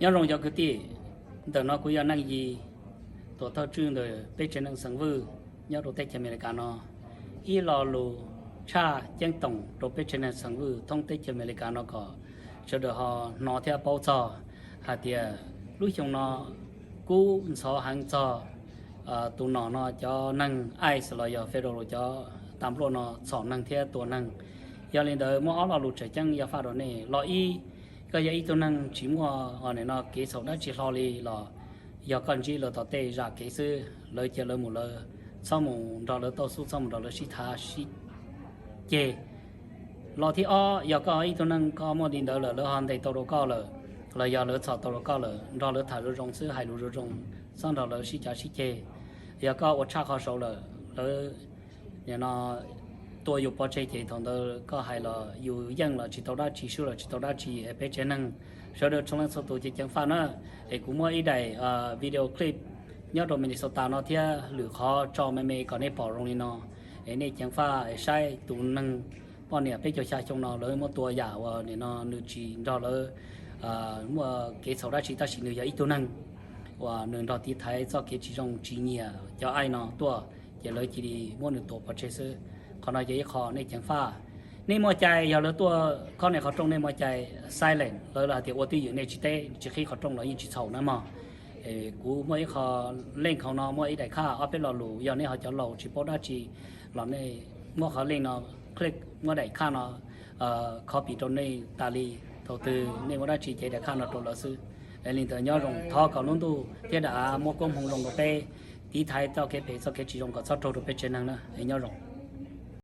Nyob zoo cov kwv tij, ntawm no kuv yog Neej Yis, tuam thawj tswj ntawm peb tsev neeg Xeev Vwj nyob rau teb chaws Amelikas no. Ib lo lus tshaj ceeb toom rau peb tsev neeg Xeev Vwj thoob teb chaws Amelikas no kom sawv daws ho hnov thiab paub txog hais tias lub xyoo no kub ntxhov heev txog tus nom no cov neeg ICE los yog federal cov tas npluaj no txhom neeg thiab tua neeg. Yog li ntawd muaj ob lo lus tseem ceeb yuav faj rau nej. Lo ib, koj yog ib tug neeg tsis muaj nim no kev txhaum dab tsi hlo li los yog koj ntsib lawv tom tej zam kev xwb, lawv cia lawv mus lawv, txhob mus nrog lawv tauj xub, txhob mus nrog lawv sib thav sib ceg. Lo thib ob, yog koj ib tug neeg koj muaj li ntawd lawm, lawv ho ntes tau rau koj lawm los yog lawv txhom tau rau koj lawm, nrog lawv tham zoo zoo xwb, hais lus zoo zoo, txhob nrog lawv sib cav sib ceg. Yog koj ua tshaj qhov saud lawm, lawv nim no tua yus pov tseg ces thaum ntawd koj hais los yus yeej los tsis tau dab tsi, swb los tsis tau dab tsi. Peb tsev neeg sawv daws txhua leej txhua tus ceev ceev faj na. Es kuv muab ib daim video clip nyob rau Minnesota no thiab lwm qhov tso me me kom nej pom zoo li no. Es nej ceev faj saib tus neeg poj niam peb caug xya xyoo no lawv muab tua yam uas nim no nws tsis nrog lawv muaj kev txhaum dab tsi tab sis nws yog ib tug neeg uas nws nrog tiv thaiv txoj kev tsis zoo tsis nyiam cov ICE no tuaj, ces lawv cia li muab nws tua pov tseg xwb. Qhov no yog ib qho nej ceev faj. Nej muaj cai, yog lawv tuaj khob nej qhov rooj nej muaj cai silent lawv, lawv hais tias ua twj ywm, nej tsis teb tsis qhib qhov rooj los yeej tsis txhaum na mog. Kuv muaj ib qho link hauv no muaj ib daim khaj ob peb lo lus, yog nej ho cov laus tsis paub dab tsi los nej muab qhov link no click, muab daim khaj no copy rau nej tas li. Thaum twg nej muaj dab tsi ces daim khaj no rau lawv xwb. Li ntawd nyob zoo, thov kom lub ntuj thiab daim av muab koob hmoov zoo rau peb, tiv thaiv txoj kev phem txoj kev tsis zoo kom txhob raug rau peb tsev neeg na. Nyob zoo.